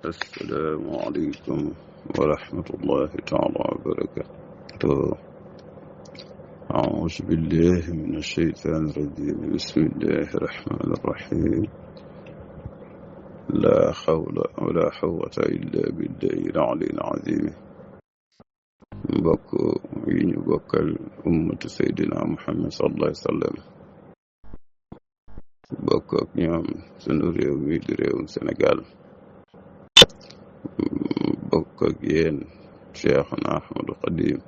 assalaamu aleykum wa rahmatullahi taala wa barakatuh. auzu billahi min asheytaani rajim. bismillahi rahmaani rahim. laa xawla wala quwwata illa billahi al-aliyyil azim. mbokk yi ñu bokkal ummatu Seydina Muhammad sallallahu alayhi wa sallam, bokk ak ñoom sunu réew mi di réewum Sénégal, bokk ak yéen Cheikhuna Ahmadu Xadim,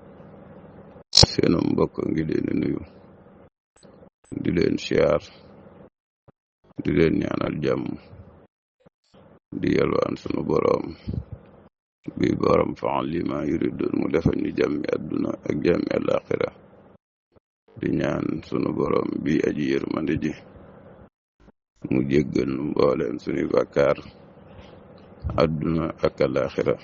seenu mbokk ngi leen di nuyu, di leen siyaar, di leen ñaanal jàmm, di yalwaan sunu boroom bi boroom faal lima yuridun mu defal ñu jàmmi àdduna ak jàmmi àllaaxira. di ñaan sunu boroom bi aji yërmande ji mu jéggal nu mbooleem sunuy bàkkaar àdduna ak àllaaxira.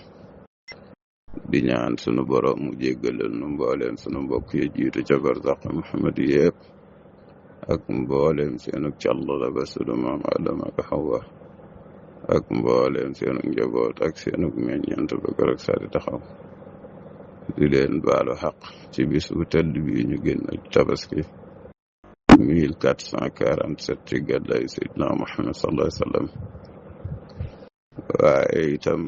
di ñaan sunu boroom mu jéggalal nu mbooleem sunu mbokk yi jiitu ca barzaq Muhammad yépp ak mbooleem seenug càllala ba sunu maam Adama ak Hawa ak mbooleem seenug njaboot ak seenug meññant ba keroog saa di taxaw. di leen baalu xaq ci bis bu tedd bi ñu génn tabaski 1447 ci gàddaay Seydina Muhammad sallallahu alayhi wa sallam. waaye itam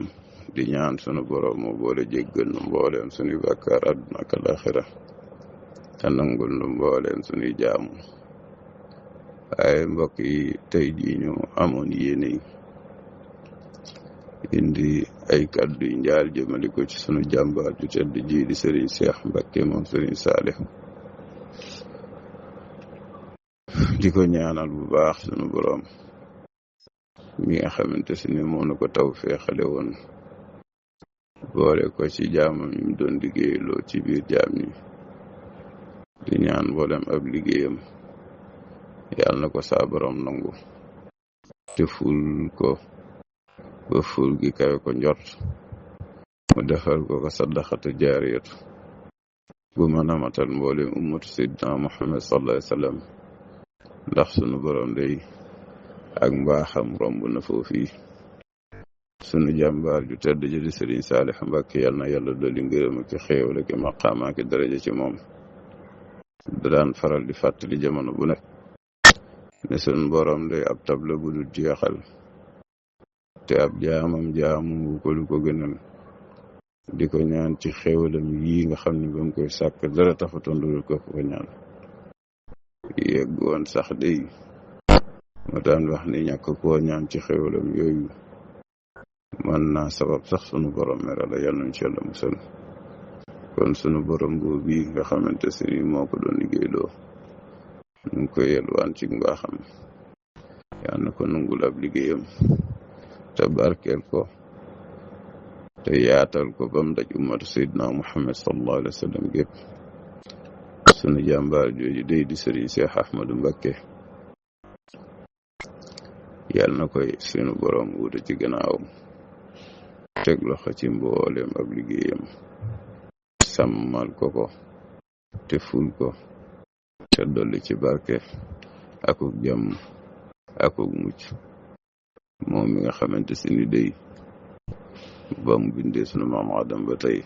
di ñaan sunu boroom mu boole jéggal nu mbooleem sunuy bàkkaar àdduna ak àllaaxira te nangul nu mbooleem sunuy jaamu. waaye mbokk yi, tey jii ñu amoon yéene indi ay kàddu yu njaal jëmale ko ci sunu jàmbaar ju tedd ji di Serigne Cheikh Mbacké moom Serigne Saliou. di ko ñaanal bu baax sunu boroom mi nga xamante si ni moo nu ko taw feexale woon boole ko ci jaamam yi mu doon liggéeyloo ci biir jaam ñi. di ñaan mboolem ab liggéeyam yàlla na ko saa boroom nangu te ful ko ba ful gi kawe ko njort, mu defal ko ko saddaxatu jaariyatu bu mën a matal mboolem ummatu Seydina Muhammad sallallahu alayhi wa sallam. ndax sunu boroom day ak mbaaxam romb na foofi. sunu jàmbaar ju tedd ji di Serigne Saliou Mbacké yal na yàlla dolli ngërëm ak xéewal ak maqaama ak daraja ci moom. da daan faral di fàttali jamono bu nekk ne sunu boroom day ab tabla bu dul jeexal, te ab jaamam jaamu ko lu ko gënal. di ko ñaan ci xéewalam yi nga xam ne ba mu koy sàkk dara taxutoon lu ko ñaan. yegg woon sax day ma daan wax ni ñàkk koo ñaan ci xéewalam yooyu mën naa sabab sax sunu borom mere la, yal nañ ci Yàlla musal. kon sunu borom boobu bii nga xamante si ni moo ko doon liggéeyloo mu ngi koy yelwaan ci mbaaxam, yal na ko nangul ab liggéeyam te barkeel ko te yaatal ko bam daj ummatu Seydina Muhammad sallallahu alayhi wa sallam gépp. sunu jàmbaar jooju day di Serigne Cheikh Ahmadou Mbacké yàlla na koy sunu borom wuute ci gannaawam, teg loxo ci mbooleem ab liggéeyam, sàmmal ko te ful ko te dolli ci barke akuk jàmm akuk mucc. moom mi nga xamante si ni day ba mu bindee sunu maam Adam ba tey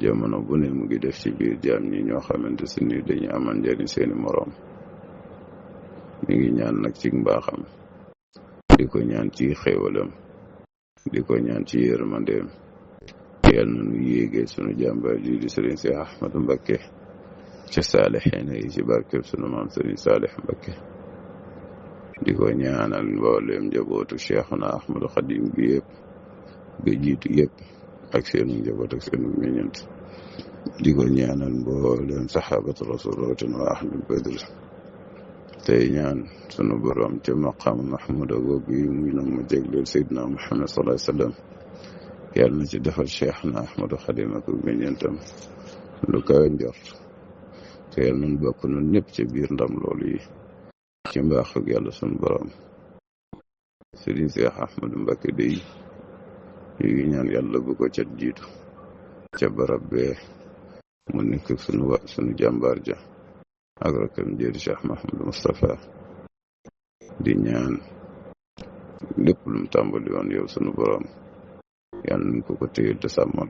jamono bu ne mu ngi def ci biir jaam ñi ñoo xamante si ni dañu amal njariñ seeni moroom. ñu ngi ñaan nag ci mbaaxam, di ko ñaan ci xéewalam, di ko ñaan ci yërmandeem, yal na nu yéegee sunu jàmbaar ji di Serigne Cheikh Ahmadou Mbacké ca saalixiina yi ci barkeb sunu maam Serigne Saliou Mbacké. di ko ñaanal mbooleem njabootu Cheikhuna Ahmadou Khadim bi yëpp ga jiitu yëpp ak seenu njaboot ak seenu meññant. di ko ñaanal mbooleem saxaabatu rasul rawatina waa ahlul badr. tey ñaan sunu boroom ca maqaam Mahmuda googu yi muy nag ma jégleel Seydina Muhammad sallallahu alayhi wa sallam yàlla na ci defal Cheikhuna Ahmadou Khadim ak meññantam lu kawe njort, te yàlla nañ bokk nun ñëpp ca biir ndam loolu yi ci mbaax ak yàlla sunu boroom. Serigne Cheikh Ahmadou Mbacké day ñu ngi ñaan yàlla bu ko cat jiitu ca barab bee mu nekk sunu jàmbaar ja ak rakam jëri Cheikh Mahamadou Moustapha. di ñaan lépp lu mu tàmbali woon yow sunu borom yàlla nañ ko téyel te sàmmal